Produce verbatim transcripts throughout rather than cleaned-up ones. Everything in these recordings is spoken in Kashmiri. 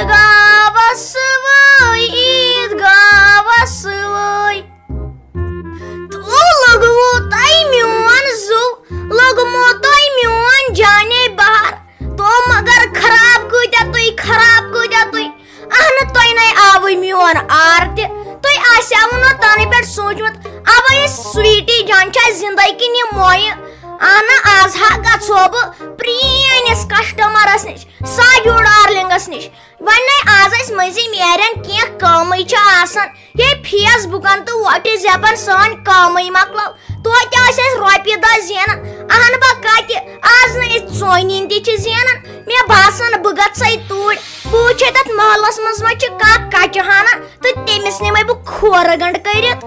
گاوس سۭتۍ، عیٖد گاوس سۭتۍ۔ تو لوٚگوُ تۄہہِ میون زُو، لوٚگمو تۄہہِ میون جانے بہار۔ تو مگر خراب کۭتیٛاہ تُہۍ، خراب کۭتیٛاہ تُہۍ۔ اہنہٕ، تۄہہِ نے آوٕے میون آر تہِ۔ تۄہہِ آسیٛاوٕ نہٕ تَنہٕ پٮ۪ٹھ سوٗنٛچمُت، اَوَے سویٖٹی جان چھا زِندَے کِنہٕ یہِ مویہِ؟ اہنہٕ، آز ہا گژھو بہٕ پرٛٲنِس کسٹمرس نِش، ساجوٗ ڈارلنگس نِش۔ وۄنۍ نے آز اَسہِ مٔنٛزۍ میرن کینٛہہ کٲمٕے چھِ آسان۔ ہے فیس بُکن تہٕ وٹس ایپن سٲنۍ کٲمٕے مۄکلٲو۔ توتہِ ٲسۍ أسۍ رۄپیہِ دہ زینان۔ اہن بہ کتہِ، آز نہٕ أسۍ ژونِنۍ تہِ چھِ زینان۔ مےٚ باسان بہٕ گژھے توٗرۍ۔ بہٕ وٕچھے تتھ محلس منٛز ما چھِ کانٛہہ کچہِ ہنا تہٕ تٔمِس نِمے بہٕ کھورٕ گنٛڈ کٔرِتھ۔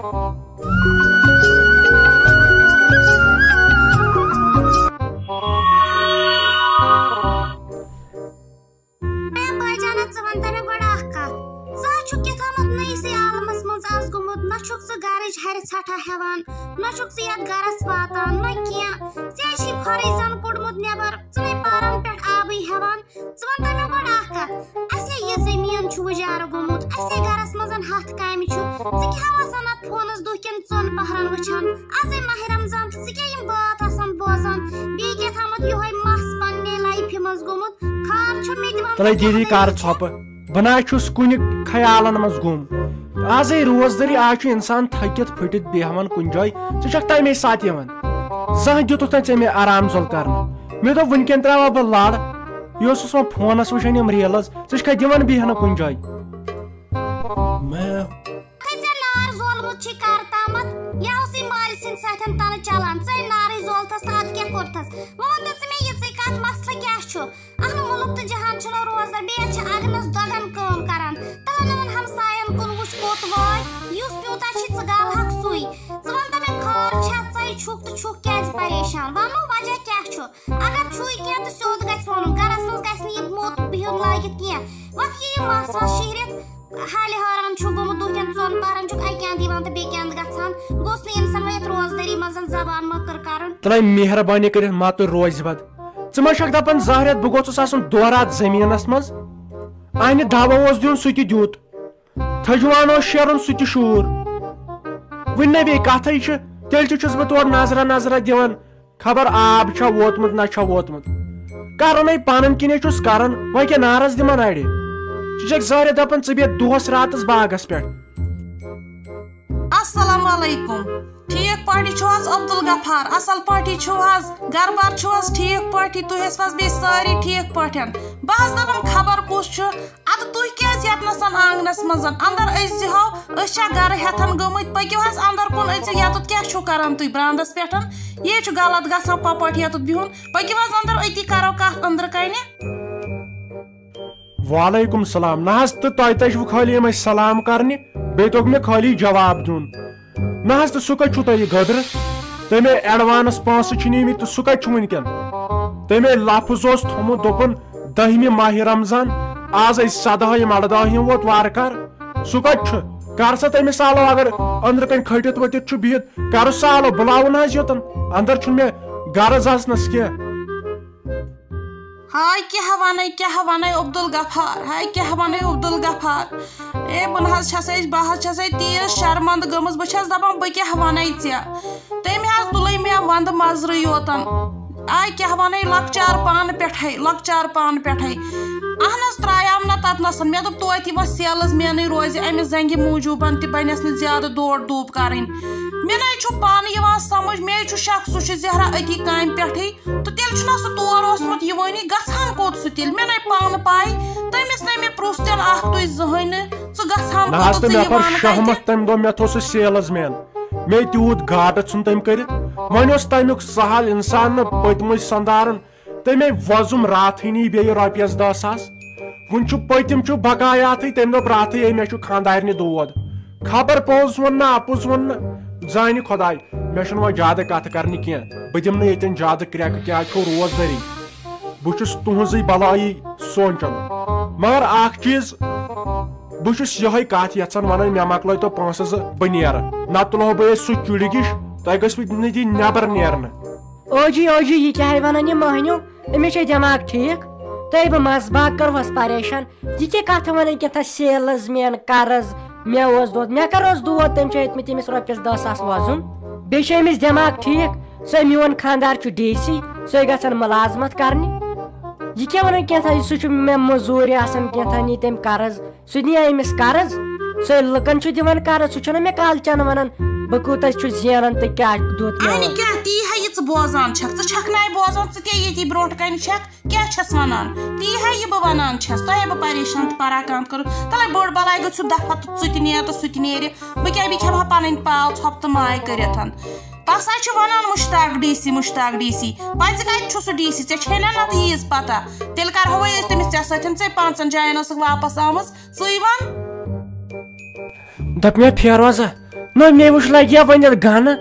اے بٲجانہ، ژٕ وَن تہٕ مےٚ گۄڈٕ اَکھ کَتھ۔ ژٕ ہا چھُکھ کیٛاہ تامَتھ نٔیِسٕے عالمَس منٛز آز گوٚمُت، نہ چھُکھ ژٕ گَرٕچ ہَرِ ژھٹھا ہٮ۪وان، نہ چھُکھ ژٕ یَتھ گَرَس واتان، نہ کینٛہہ۔ ژےٚ چھِی کھۄرٕے زَن کوٚڑمُت نٮ۪بَر، ژٕ نے پارَن پٮ۪ٹھ آبٕے ہٮ۪وان۔ ژٕ وَن تہٕ مےٚ گۄڈٕ اَکھ کَتھ، اَسے یہِ زٔمیٖن چھُ وُجارٕ گوٚمُت، اَسے گَرَس منٛز ہَتھ کامہِ چھُ، ژٕ کیٛاہ ہاوان سَنَتھ فونَس دُہ کٮ۪ن ژۄن پَہرَن وٕچھان؟ اَزَے ماہِ رمضان تہٕ ژٕ کیٛاہ یِم بٲتھ آسان بوزان؟ بیٚیہِ کیٛاہ تھامَتھ یِہوٚے مَس پنٛنہِ لایفہِ منٛز گوٚمُت؟ خار چھُ مےٚ تہِ وَنان تَلَے دیٖدی، پانَے۔ کَر ژھۄپہٕ؟ بہٕ نہ حظ چھُس کُنہِ خیالَن منٛز گُم۔ آزَے روزدٔری، آز چھُ اِنسان تھٔکِتھ پھٔٹِتھ بیٚہوان کُنہِ جایہِ۔ ژٕ چھَکھ تَمے ساتہٕ یِوان۔ زانٛہہ دیُتُتھ نہ ژےٚ مےٚ آرام زوٚل کَرنہٕ۔ مےٚ دوٚپ، وٕنۍکٮ۪ن ترٛاوہا بہٕ لَڑ۔ یہِ اوسُس وۄنۍ فونَس وٕچھان یِم ریٖلٕز۔ ژٕ چھَکھا دِوان بیٚہنہٕ کُنہِ جایہِ؟ میں تھے ژےٚ نار زولمُت چھی کر تامَتھ؟ یا اوسُے مالہِ سٕنٛدِ سۭتۍ تَنہٕ چلان؟ ژَے نارٕے زولتھَس تہٕ اَدٕ کیٛاہ کوٚرتھَس؟ وۄنۍ وَن تہٕ ژٕ مےٚ یِژٕے کَتھ، مسلہٕ کیٛاہ چھُ؟ اَہنُو، مُلُک تہٕ جہان چھُنو روزدر، بیٚیہِ چھِ اَگنَس دۄگَن کٲم کران۔ تہٕ نہٕ وۄنۍ ہمسایَن کُن وٕچھ کوٚت وٲتۍ، یُس پیوٗنٛتاہ چھی ژٕ گالہٕ ہَکھ سُے۔ ژٕ وَن تہٕ مےٚ، خٲر چھا ژَے چھُکھ تہٕ چھُکھ کیٛازِ پریشان؟ وَنو وجہ کیٛاہ چھُ؟ اگر چھُے کینٛہہ تہٕ سیوٚد گژھِ وَنُن، گَرَس منٛز گژھِ نہٕ یہِ موٚت بِہُن لٲگِتھ کینٛہہ۔ وۄتھ یہِ، یہِ مَس وَس شِہرِتھ، حالہِ حٲران چھُ گوٚمُت، دُہ کٮ۪ن ژۄن پَہرَن چھُکھ اَکہِ اَندٕ یِوان تہٕ بیٚکہِ اَندٕ گژھان۔ گوٚژھ نہٕ اِنسان وۄنۍ یَتھ روزدٲری منٛز زبان مٔکٕر کَرُن۔ تَلَے مہربٲنی کٔرِتھ مہ تُہۍ روزِ بَد۔ ژٕ ما چھَکھ دَپان زانٛہہ رٮ۪تھ بہٕ گوٚژھُس آسُن دۄہ راتھ زٔمیٖنَس منٛز؟ اَنہِ دَوا اوس دیُن سُہ تہِ دیُت، تھٔجوان اوس شیرُن سُہ تہِ شوٗر۔ وٕنہِ نہ بیٚیہِ کَتھٕے چھِ، تیٚلہِ تہِ چھُس بہٕ تورٕ نظرہ نظرہ دِوان۔ خبر آب چھا ووتمُت نہ چھا ووتمُت۔ کرُن ہے پنُن کِنے چھُس کران، وۄنۍ کیٛاہ نارس دِمن اڑِ؟ ژٕ چھکھ زہرِ دپان ژٕ بیٚہہ دۄہس راتس باغس پٮ۪ٹھ۔ السلام علیکم، ٹھیک پٲٹھی چھِو حظ عبدالغفار؟ اصل پٲٹھی چھِو حظ؟ گرٕ بار چھِو حظ ٹھیک پٲٹھی؟ تُہۍ ٲسِو حظ بیٚیہِ سٲری ٹھیک پٲٹھۍ؟ بہٕ حظ دپان خبر کُس چھُ، ادٕ تُہۍ کیازِ یتنس آنگنس منٛز؟ اندر أژۍ زِ ہو، أسۍ چھا گرٕ ہٮ۪تھن گٔمٕتۍ؟ پٔکِو حظ اندر کُن، أژِو، یتُتھ کیٛاہ چھُو کران تُہۍ برانٛدس پٮ۪ٹھ؟ یے چھُ غلط گژھان، کۄپٲٹھۍ یتُتھ بِہُن؟ پٔکِو حظ اندر، أتی کرو کتھ أندرٕ کنہِ۔ وعلیکم السلام۔ نہ حظ، تہٕ تۄہہِ تہِ چھُو خٲلی یِمے سلام کرنہِ، بیٚیہِ توٚگ مےٚ خٲلی جواب دیُن۔ نہ حظ، تہٕ سُہ کتہِ چھُو تۄہہِ یہِ گٔدرٕ؟ تٔمۍ ایڈوانس پونٛسہٕ چھِ نِمٕتۍ، تہٕ سُہ کتہِ چھُ وٕنکٮ۪ن؟ تٔمۍ لفظ اوس تھوٚمُت، دوٚپُن، دٔہمہِ ماہِ رمضان، آز أسۍ سدہٲیِم اردٲہِم ووت وارٕ کار۔ سُہ کتہِ چھُ؟ کر سا تٔمِس سالو، اگر أنٛدرٕ کنہِ کھٔٹِتھ ؤٹِتھ چھُ بِہِتھ، کرُس سالو، بُلاوُن حظ یوٚتن۔ اندر چھُنہٕ مےٚ غرض اژنس کینٛہہ۔ ہاے کیٛاہ ونے، کیٛاہ ونے عبدالغفار، ہاے کیٛاہ ونے عبدالغفار۔ اے بہٕ نہ حظ چھسے، بہٕ حظ چھسے تیٖژ شرمندٕ گٔمٕژ، بہٕ چھس دپان بہٕ کیٛاہ ونے ژےٚ۔ تٔمۍ حظ تُلٕے مےٚ وندٕ مزرٕے یوتن۔ آے کیٛاہ ونے، لۄکچار پانہٕ پٮ۪ٹھے، لۄکچار پانہٕ پٮ۪ٹھے۔ اہن حظ، ترٛایام نہ تتنسن۔ مےٚ دوٚپ توتہِ وۄنۍ سیلٕز مینٕے روزِ، امہِ زنگہِ موٗجوٗبن تہِ بنٮ۪س نہٕ زیادٕ دور دوٗپ کرٕنۍ۔ مےٚ نے چھُ پانہٕ یِوان سمجھ، مے چھُ شک سُہ چھُ زہرا أتی کامہِ پٮ۪ٹھٕے۔ تہٕ تیٚلہِ چھُنہ سُہ تور اوسمُت یِوٲنی، گژھان کوٚت سُہ تیٚلہِ؟ مےٚ نے پانہٕ پاے، تٔمِس نے مےٚ پرُژھ تہِ نہٕ اکھ تُے زٕہٕنۍ نہٕ، ژٕ گژھان نہ حظ، کوٚت، تہٕ ژٕ مےٚ کوٚر یِوان کتہِ؟ شہمت تمہِ دۄہ، مےٚ تھوٚو سُہ سیلٕز مین۔ مے تیوٗت گاٹہٕ ژھُن تٔمۍ کٔرِتھ۔ وۄنۍ اوس تمیُک سہل انسان نہٕ پٔتمٕے سندارن۔ تٔمۍ وۄزُم راتھٕے نی بیٚیہِ رۄپیس دہ ساس۔ وُنہِ چھُ پٔتِم چھُ بقایاتھٕے، تٔمۍ دوٚپ راتھٕے، "ہے، مےٚ چھُ خانٛدارنہِ دود۔" خبر پوٚز ووٚن نہ اپُز ووٚن نہ، زانہِ خۄداے۔ مےٚ چھُنہٕ وۄنۍ زیادٕ کتھٕ کرنہِ کینٛہہ۔ بہٕ دِمہٕ نہٕ ییٚتٮ۪ن زیادٕ کرٛٮ۪کہٕ، کیٛازِ چھو روزدٲری۔ بہٕ چھُس تُہنٛزٕے بلایی سونٛچان۔ مگر اکھ چیٖز، بہٕ چھُس یِہوٚے کتھ یژھان ونٕنۍ، مےٚ مۄکلٲے تو پونٛسہٕ زٕ، بہٕ نیرٕ۔ نتہٕ تُلہو بہٕ ییٚتہِ سُہ چُڑِ گِش، تۄہہِ گٔژھوٕ نہٕ دِنۍ نٮ۪بر نیرنہٕ۔ او جی، او جی، یہِ کیٛاہ ہے ونان یہِ مٔہنیو؟ أمِس چھا دٮ۪ماغ ٹھیٖک؟ تۄہہِ بہٕ منٛزباگ کروس پریشان، یہِ کیٛاہ کتھٕ ونان کینٛہہ تھا سیلز مین قرض، مےٚ اوس دود، مےٚ کر اوس دود، تٔمۍ چھِ ہیٚتمٕتۍ تٔمِس رۄپیس دہ ساس وۄزُم، بیٚیہِ چھُ أمِس دٮ۪ماغ ٹھیٖک، سُہ میون خانٛدار چھُ ڈی سی، سُے گژھن مُلازمت کرنہِ۔ یہِ کیٛاہ ونان کینٛہہ تھا، سُہ چھُ مےٚ مٔزوٗرِ آسان کینٛہہ تھا نی تٔمۍ قرض، سُہ نِیا أمِس قرض، سُہ لُکن چھُ دِوان قرض، سُہ چھُنہ مےٚ کالہٕ چانہٕ ونان بہٕ کوٗتاہ چھُس زینان تہٕ کیٛاہ دیُت مےٚ اَنہِ اوس۔ کیٛاہ تی ہا یہِ ژٕ بوزان چھکھ، ژٕ چھکھ نہ بوزان، ژٕ کیٛاہ ییٚتی برونٛٹھ کنہِ چھکھ؟ کیٛاہ چھَس وَنان؟ تی ہا یہِ بہٕ وَنان چھَس، تۄہہِ ہا بہٕ پریشان تہٕ پراکان کٔرٕس۔ تَلَے بٔڑ بَلاے گٔژھِو دَفعہ تہٕ ژٕ تہِ نیر تہٕ سُہ تہِ نیرِ۔ بہٕ کیٛاہ بیٚیہِ کھٮ۪مہٕ ہا پَنٕنۍ پاو ژھۄپہٕ تہٕ ماے کٔرِتھ؟ تَس ہا چھِ وَنان Mushtaq D C, Mushtaq D C. پَتہٕ ژٕ کَتہِ چھُ سُہ ڈی سی؟ ژےٚ چھے نہ نَتہٕ ییٖژ پَتہ؟ تیٚلہِ کَرہوے أسۍ تٔمِس، ژےٚ سۭتۍ ژَے پانٛژَن جایَن ٲسٕکھ واپَس آمٕژ، ژٕے وَن۔ دوٚپ مےٚ، فیروزہ، نہ مےٚ وٕچھ لگیا ؤنِتھ گنہٕ۔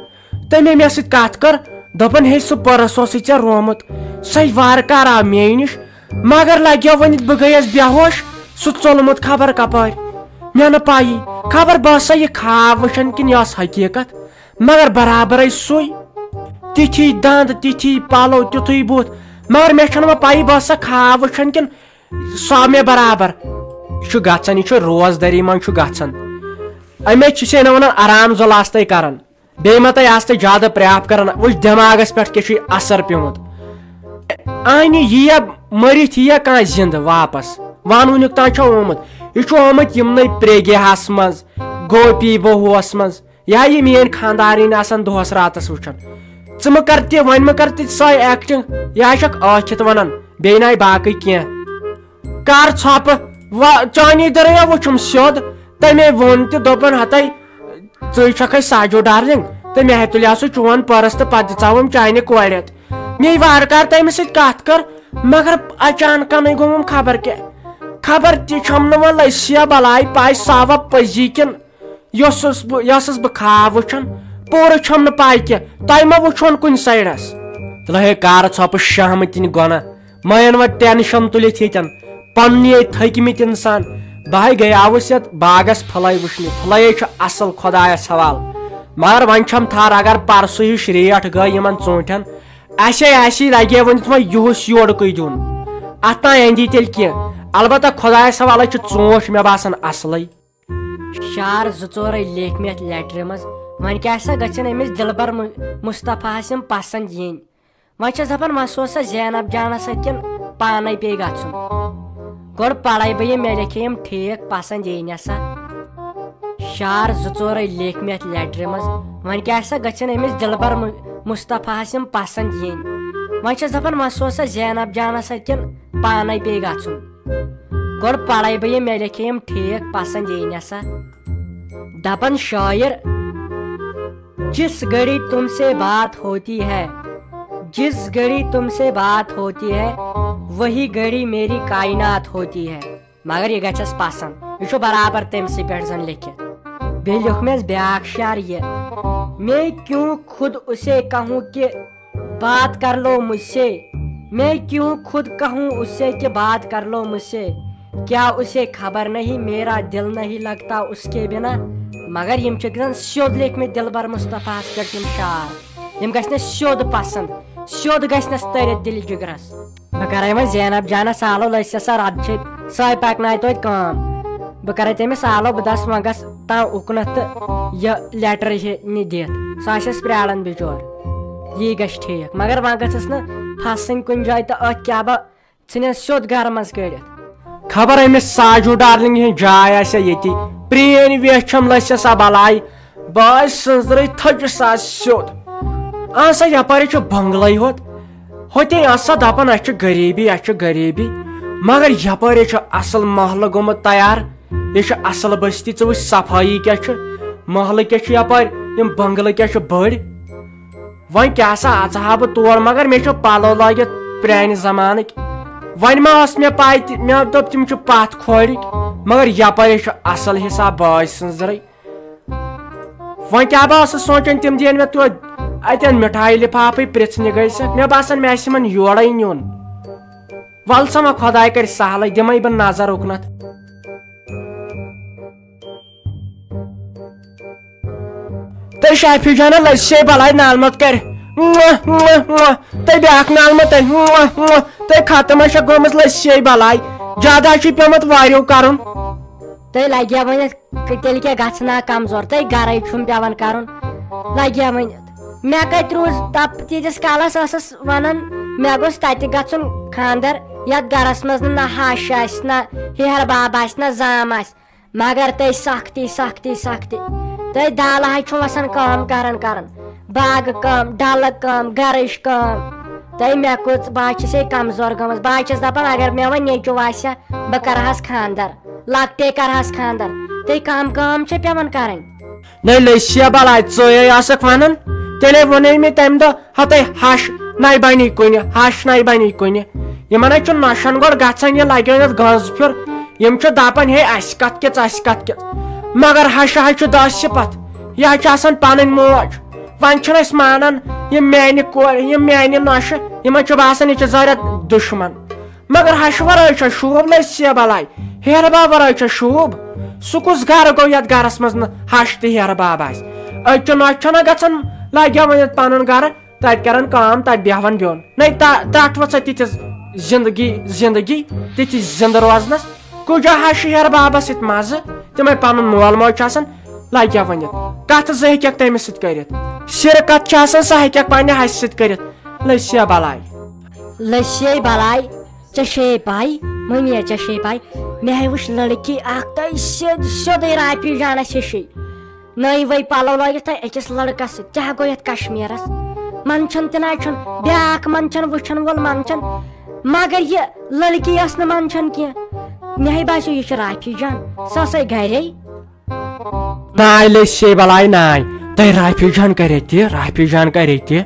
تٔمۍ مےٚ سۭتۍ کتھ کٔر، دوٚپُن، ہے، سُہ پٔرس اوسُے ژےٚ رومُت، سُے وارٕ کارٕ آو مے نِش، مگر لگیا ؤنِتھ بہٕ گٔیس بے ہوش، سُہ ژوٚلمُت خبر کپٲرۍ۔ مےٚ نہٕ پَیی، خبر بہٕ ٲسا یہِ خواب وٕچھان کِنہٕ یہِ ٲس حقیٖقت، مگر برابرے سُے۔ تِتھی دند، تِتھی پلو، تیُتھُے بُتھ، مگر مےٚ چھَنہٕ وۄنۍ پَیی بہٕ ٲسا خواب وٕچھان کِنہٕ سۄ آو مےٚ برابر۔ یہِ چھُ گژھان، یہِ چھُ روزدٲری منٛز چھُ گژھان۔ اَمے چھِ سے نہ وَنان آرام زۄل آستَے کران۔ بیٚیہِ ما تۄہہِ آستَے زیادٕ پرٛاپھ کران، وٕچھ دٮ۪ماغَس پٮ۪ٹھ کیٛاہ چھُ یہِ اثر پیوٚمُت۔ اَنہِ یِیا مٔرِتھ یِیا کانٛہہ زِندٕ واپس؟ وَن وٕنیُک تام چھا آمُت؟ یہِ چھُ آمُت یِمنٕے پریگیاہَس منٛز، گوپی بہوَس منٛز۔ یا یہِ میٲنۍ خانٛدارِنۍ آسان دۄہس راتس وٕچھان۔ ژٕ مہٕ کر تہِ، وۄنۍ مہٕ کر تہِ سۄے acting، یہِ ہا چھکھ ٲکھِتھ ونان، بیٚیہِ ناے باقٕے کینٛہہ۔ کر ژھۄپہٕ، وا-، چانی دٔرے وٕچھُم سیوٚد، تٔمے ووٚن تہِ، دوٚپُن، ہتے، ژٕے چھکھے ساجو darling، تہٕ مےٚ ہا تُلہِ ہا سُہ چون پٔرس تہٕ پتہٕ دِژاوُم چانہِ کورِ اتھِ۔ مے وارٕ کار تٔمِس سۭتۍ کتھ کٔر، مگر اچانکنے گوٚوُم خبر کیٛاہ، خبر تہِ چھم نہٕ وۄنۍ لسیا بلاے پاے سۄ آوا پٔزی کِنہٕ یۄس ٲس بہٕ، یۄس ٲس بہٕ خواب وٕچھان، پوٗرٕ چھَم نہٕ پَے کینٛہہ، تۄہہِ ما وٕچھون کُنہِ سایڈَس؟ تہٕ ہے کارٕ ژھۄپہٕ شہمہٕ تِنہِ گۄنہ، مَیَن وۄنۍ ٹٮ۪نشَن تُلِتھ ییٚتٮ۪ن، پَننی ییٚتہِ تھٔکۍ مٕتۍ اِنسان۔ بہٕ ہے گٔیاوُس یَتھ باغَس پھٕلَے وٕچھنہِ، پھٕلَے چھُ اَصٕل خۄدایَس حوالہٕ، مگر وۄنۍ چھَم تھَر اگر پَرسُہ ہِش ریٹ گٔے یِمَن ژوٗنٛٹھٮ۪ن، اَسے آسی لَگے ؤنِتھ وۄنۍ یُہُس یورکُے دیُن، اَتھ تام اَندی تیٚلہِ کینٛہہ۔ البتہ خۄدایَس حوالَے چھِ ژوٗنٛٹھۍ مےٚ باسان اَصلٕے۔ شعر زٕ ژورے لیکھۍ مےٚ اتھ لیٹرِ منٛز۔ وۄنۍ کیٛاہ سا گژھن أمِس دلبر مُ-، مصطفیٰ ہس یِم پسند یِنۍ؟ وۄنۍ چھس دپان، وۄنۍ سوز سا زینب جانس اتھۍ کِنہٕ پانے پیٚیہِ گژھُن؟ گۄڈٕ پرے بہٕ یِم، مےٚ لیکھے یِم ٹھیٖک، پسند یِنۍ سا۔ شعر زٕ ژورے لیکھۍ مےٚ اتھ لیٹرِ منٛز۔ وۄنۍ کیٛاہ سا گژھن أمِس دلبر مُ-، مصطفیٰ ہس یِم پسند یِنۍ؟ وۄنۍ چھس دپان، وۄنۍ سوز سا زینب جانس اتھۍ کِنہٕ پانے پیٚیہِ گژھُن؟ گۄڈٕ پرے بہٕ یِم، مےٚ لیکھے یِم ٹھیٖک، پسند یی نہ سا۔ دپان شاعر، جس گھڑی تم سے بات ہوتی ہے، جس گھڑی تم سے بات ہوتی ہے، وہی گھڑی میری کائنات ہوتی ہے۔ مگر یہِ گژھٮ۪س پسند، یہِ چھُ برابر تٔمۍ سٕے پٮ۪ٹھ زن لیکھِتھ۔ بیٚیہِ لیوٚکھ مےٚ بیٛاکھ شعر یہِ، میں کیوں خود اسے کہوں کہ بات کر لو مجھ سے، میں کیوں خود کہوں اس سے کہ بات کر لو مجھ سے، کیا اسے خبر نہیں میرا دل نہیں لگتا اس کے بنا۔ مگر یِم چھِ زن سیوٚد لیکھمٕتۍ دلبر مصطفیٰ ہس پٮ۪ٹھ یِم شعر، یِم گژھِ نہٕ سیوٚد پسند، سیوٚد گژھِ نس تٔرِتھ دِلہِ جگرس۔ بہٕ کرے وۄنۍ زینب جانس آلو لٔسۍ سا رد چھِ، سۄے پکنایہِ توتہِ کٲم۔ بہٕ کرے تٔمِس آلو، بہٕ دس وۄنۍ گژھ تام اُکنتھ تہٕ یہِ لیٹر ہیٚنہِ دِتھ، سُہ آسٮ۪س پرٛاران بِچور۔ یی گژھِ ٹھیٖک، مگر وۄنۍ گٔژھٕس نہٕ پھسٕنۍ کُنہِ جایہِ تہٕ أتھۍ کیٛاہ بہٕ ژھٕنٮ۪س سیوٚد گرٕ منٛز کٔڑِتھ۔ خبر أمِس ساجو ڈارلنگ ہٕنٛز جاے آسہِ ییٚتی، پرٛٲنۍ ویٚچھ چھم لٔسِس سا بلاے، بہٕ آے سٕنٛزرٕے تھٔچِس آز سیوٚد۔ اہن سا یپٲرۍ چھُ بنگلے ہوت، ہوٚتے ٲس سۄ دپان اسہِ چھِ غریٖبی، اسہِ چھِ غریٖبی، مگر یپٲرۍ چھُ اصل محلہٕ گوٚمُت تیار، یہِ چھُ اصل بستی، ژٕ وٕچھ صفٲیی کیٛاہ چھِ، محلہٕ کیٛاہ چھُ یپٲرۍ، یِم بنگلہٕ کیٛاہ چھِ بٔڑۍ۔ وۄنۍ کیٛاہ سا اژٕ ہا بہٕ تور، مگر مےٚ چھِ پلو لٲگِتھ پرانہِ زمانٕکۍ۔ وۄنۍ ما ٲس مےٚ پاے تہِ، مےٚ دوٚپ تِم چھِ پتھ کھورِکۍ، مگر یپٲرۍ چھُ اصل حساب بٲے سٕنٛزرٕے۔ وۄنۍ کیٛاہ بہٕ ٲسٕس سونٛچان، تِم دِین مےٚ توتہِ اتٮ۪ن مِٹھایہِ لِفافٕے پرژھنہِ گٔے سکھ۔ مےٚ باسان، مےٚ آسہِ یِمن یورے نیُن۔ ول سا وۄنۍ خۄداے کرِ سہلٕے، دِمے بہٕ نظر اُکنتھ۔ تہٕ شافی جانہ لٔسۍ سے بلاے نالمت کرِ۔ تہٕ بیاکھ نالمت تہٕ۔ تہٕ ختم چھےٚ گٔمٕژ لٔسۍ سے بلاے۔ زیادٕ حظ چھُ پیومُت واریاہ کرُن۔ تُہۍ لگیا ؤنِتھ، تیٚلہِ کیٛاہ گژھِ نا کمزور؟ تُہۍ گرے چھُم پیوان کرُن۔ لگیا ؤنِتھ۔ مےٚ کتہِ روٗز تپ-، تیٖتِس کالس ٲسٕس ونان، مےٚ گوٚژھ تتہِ گژھُن خانٛدر، یتھ گرس منٛز نہٕ نہ ہش آسہِ، نہ ہیہر باب آسہِ، نہ زام آسہِ۔ مگر تُہۍ سختی، سختی، سختی۔ تُہۍ دالہٕ ہاے چھُو وسان کٲم کران کران۔ باغہٕ کٲم، ڈلہٕ کٲم، گرٕچ کٲم۔ تُہۍ مےٚ کۭژ، بہٕ حظ چھَس ہے کمزور گٔمٕژ۔ بہٕ حظ چھَس دپان اگر مےٚ وۄنۍ نیٚچو آسہِ ہا، بہٕ کرٕ ہس خانٛدر۔ لۄکٹے کرٕ ہس خانٛدر۔ تُہۍ کم کٲم چھےٚ پٮ۪وان کرٕنۍ؟ نَے لٔسیا بلاے، ژٕے آسکھ ونان۔ تیٚلے ووٚنے مےٚ تمہِ دۄہ، ہتے ہش نَے بنی کُنہِ، ہش نَے بنی کُنہِ۔ یِمن حظ چھُ نۄشن گۄڈٕ گژھان، یہِ لگیو یتھ گنٛز پھیُر۔ یِم چھِ دپان، ہے، اسہِ کتھ کِژھ، اسہِ کتھ کِژھ۔ مگر ہشہِ حظ چھُ دَہ صفت۔ یہِ حظ چھِ آسان پنٕنۍ موج۔ وۄنۍ چھِنہٕ أسۍ مانان، یِم میانہِ کورِ، یِم میانہِ نۄشہِ، یِمن چھُ باسان، یہِ چھِ زہرہ دُشمن۔ مگر ہشہِ ورٲے چھا شوٗب لٔسیا بلاے؟ ہیرٕ باب ورٲے چھا شوٗب؟ سُہ کُس گرٕ گوٚو یتھ گرس منٛز نہٕ ہش تہٕ ہیرٕ باب آسہِ؟ أکہِ نۄشہِ چھنہ گژھان، لگیا ؤنِتھ پنُن گرٕ، تتہِ کران کٲم، تتہِ بیہوان بیوٚن۔ نَے تا-، تتھ وۄتھ سا تِتھِس زندگی، زندگی، تِتھِس زندٕ روزنس۔ کُجا ہش ہیرٕ بابس سۭتۍ مزٕ؟ تِمے پنُن مول موج چھُ آسان، لگیا ؤنِتھ۔ کتھ زٕ ہیٚککھ تٔمِس سۭتۍ کٔرِتھ۔ سِرٕ کتھ چھِ آسان، سۄ ہیٚککھ پننہِ ہشہِ سۭتۍ کٔرِتھ۔ لٔسیا بلاے۔ لٔسیے بلاے، ژےٚ چھے پاے، مٔمی، ژےٚ چھے پاے، مےٚ ہے وٕچھ لڑکی اکھ تہٕ سیوٚد سیوٚدُے رافی جانس ہِشی۔ نٔوۍ ؤوۍ پلو لٲگِتھ تہٕ أکِس لڑکس سۭتۍ۔ کیٛاہ گوٚو یتھ کشمیرس؟ منٛدچھان تہِ نہ چھُنہٕ، بیٛاکھ منٛدچھان وٕچھن وول منٛدچھان، مگر یہِ لڑکی ٲس نہٕ منٛدچھان کینٛہہ۔ مےٚ ہے باسیو، یہِ چھِ رافی جان، سۄ ٲسے گرے۔ ناے لٔسۍ سے بلاے ناے۔ تۄہہِ رافی جان کرے تہِ، رافی جان کرے تہِ۔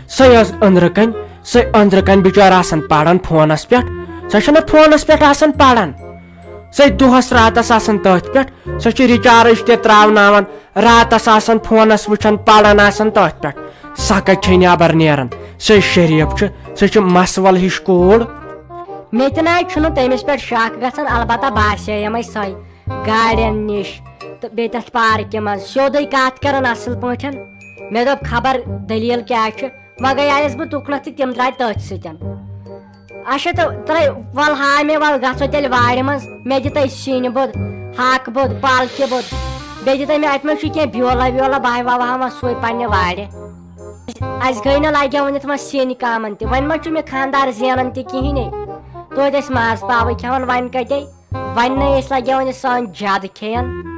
سۄے ٲس أنٛدرٕ کنۍ، سۄے أنٛدرٕ کنۍ بِچٲر آسان پران فونس پٮ۪ٹھ۔ سۄ چھنہٕ فونس پٮ۪ٹھ آسان پران۔ سۄے دۄہس راتس آسان تٔتھۍ پٮ۪ٹھ۔ سۄ چھِ recharge تہِ تراوناوان، راتس آسان فونس وٕچھان، پران آسان تٔتھۍ پٮ۪ٹھ۔ سۄ کتہِ چھے نٮ۪بر نیران؟ سۄے شریف چھِ، سۄ چھِ مسول ہِش کوٗر۔ مےٚ تہِ نہ چھُنہٕ تٔمِس پٮ۪ٹھ شک گژھان، البتہ باسے یِمے سۄے۔ گاڑٮ۪ن نِش تہٕ بیٚیہِ تَتھ پارکہِ منٛز سیوٚدُے کَتھ کَران اَصٕل پٲٹھۍ۔ مےٚ دوٚپ، خبر دٔلیٖل کیٛاہ چھِ؟ وۄنۍ گٔیایَس بہٕ تُکنَتھ تہٕ تِم درٛاے تٔتھۍ سۭتۍ۔ اچھا، تہٕ ترٛٲے، وَل ہاے مےٚ، وَل گژھو تیٚلہِ وارِ منٛز۔ مےٚ دِتَے سِنۍ بوٚد، ہاکہٕ بوٚد، پالکہِ بوٚد۔ بیٚیہِ دِتَے مےٚ اَتہِ منٛز چھُ کینٛہہ بیولہ ویولہ، بہٕ ہاے وَوہاوَن سُے پنٛنہِ وارِ۔ اَسہِ گٔے نہٕ لَگیومُت وۄنۍ سِنۍ کامَن تہِ۔ وۄنۍ ما چھُ مےٚ خانٛدار زینان تہِ کِہیٖنۍ۔ توتہِ ٲسۍ ماز پاوٕے کھٮ۪وان، وۄنۍ کَتہِ؟ وۄنۍ نَے أسۍ لَگیوان یہِ سٲنۍ زیادٕ کھیٚیَن۔